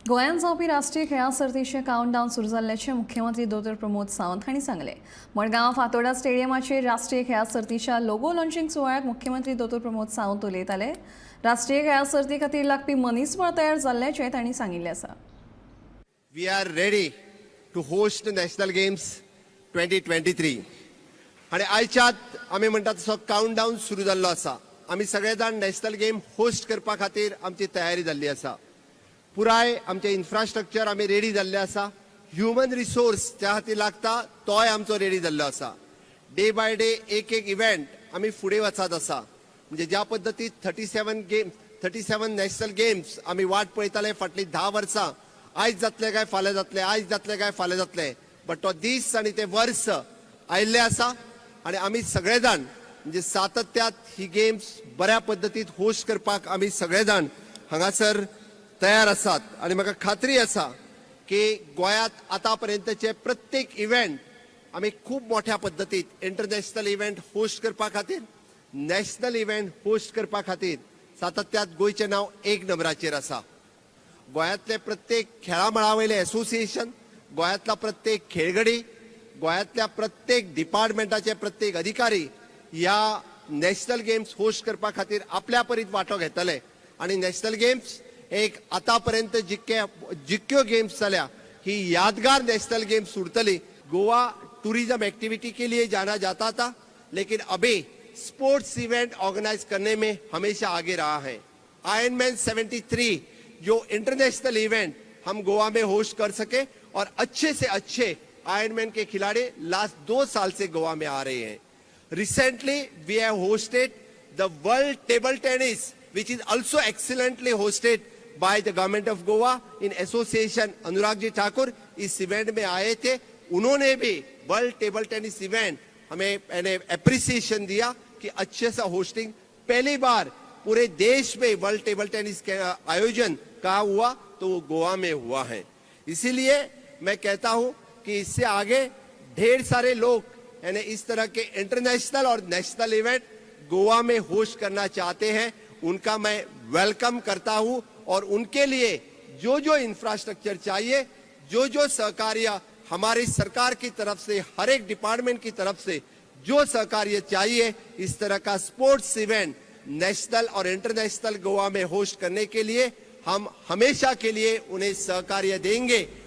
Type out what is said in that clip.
गोंयांत जावपी राष्ट्रीय खेळां सर्तीचें कावंटडावन सुरू जाल्ल्याचें मुख्यमंत्री दोतोर प्रमोद सावंत हांणी सांगलें. मडगांव फातोर्डा स्टेडियमाचेर राष्ट्रीय खेळां सर्तीच्या लोगो लॉन्चिंग सुवाळ्याक मुख्यमंत्री दोतोर प्रमोद सावंत उलयताले. राष्ट्रीय खेळां सर्ती खातीर लागपी मनीसबळ तयार जाल्ल्याचें तांणी सांगिल्लें आसा. We are ready to host National Games 2023. आनी आयच्यात आमी म्हणटा तसो कावंटडावन सुरू जाल्लो आसा. आमी सगळे जाण नॅशनल गेम होस्ट करपा खातीर आमची तयारी जाल्ली आसा. पुराय आमचें इन्फ्रास्ट्रक्चर आमी रेडी जाल्लें आसा. ह्युमन रिसोर्स ज्या खातीर लागता तोय आमचो रेडी जाल्लो आसा. डे बाय डे एक एक इव्हेंट आमी फुडें वचत आसा. म्हणजे ज्या पद्दतीन 37 game, 37 National Games आमी वाट पळयताले फाटलीं 10 वर्सां, आयज जातले काय फाल्यां जातले, आयज जातले काय फाल्यां जातले, बट तो दीस आनी ते वर्स आयिल्ले आसा. आनी आमी सगळे जाण म्हणजे सातत्यात ही गेम्स बऱ्या पद्दतीत होस्ट करपाक आमी सगळे जाण हांगासर तयार आसात. आनी म्हाका खात्री आसा की गोंयांत आतां पर्यंतचे प्रत्येक इव्हेंट आमी खूब मोठ्या पद्दतीत इंटरनॅशनल इव्हेंट होस्ट करपा खातीर, नॅशनल इव्हेंट होस्ट करपा खातीर सातत्यात गोंयचें नांव एक नंबराचेर आसा. गोंयांतले प्रत्येक खेळा मळा वयले एसोसिएशन, गोंयांतला प्रत्येक खेळगडी, गोंयांतल्या प्रत्येक डिपार्टमेंटाचे प्रत्येक अधिकारी ह्या नॅशनल गेम्स होस्ट करपा खातीर आपल्या परीत वांटो घेतले. आनी नॅशनल गेम्स एक आतापर्यंत जितके जितक्यो गेम्स जाल्या, ही यादगार नॅशनल गेम्स उरतली. गोवा टूरिज्म एक्टिविटी के लिए जाना जाता था, लेकिन अभी स्पोर्ट्स इवेंट ऑर्गेनाइज करने में हमेशा आगे रहा है. आयरन 73 जो इंटरनेशनल इवेंट हम गोवा में होस्ट कर सके और अच्छे से अच्छे आयरनमैन के खिलाड़ी लास्ट 2 साल से गोवा में आ रहे हैं. Recently we have hosted the World Table Tennis, which is also excellently hosted by the Government of Goa in association. Anurag ji Thakur is event में आए थे. उन्होंने भी वर्ल्ड टेबल टेनिस इवेंट हमें अप्रिसिएशन दिया कि अच्छे सा होस्टिंग, पहली बार पूरे देश में वर्ल्ड टेबल टेनिस के आयोजन कहाँ हुआ तो वो गोवा में हुआ है. इसीलिए मैं कहता हूं कि इससे आगे ढेर सारे लोग यानी इस तरह के इंटरनेशनल और नेशनल इवेंट गोवा में होस्ट करना चाहते हैं, उनका मैं welcome करता हूं और उनके लिए जो जो इंफ्रास्ट्रक्चर चाहिए, जो जो सहकार्य हमारी सरकार की तरफ से, हर एक डिपार्टमेंट की तरफ से जो सहकार्य चाहिए, इस तरह का स्पोर्ट्स इवेंट नेशनल और इंटरनेशनल गोवा में होस्ट करने के लिए हम हमेशा के लिए उन्हें सहकार्य देंगे.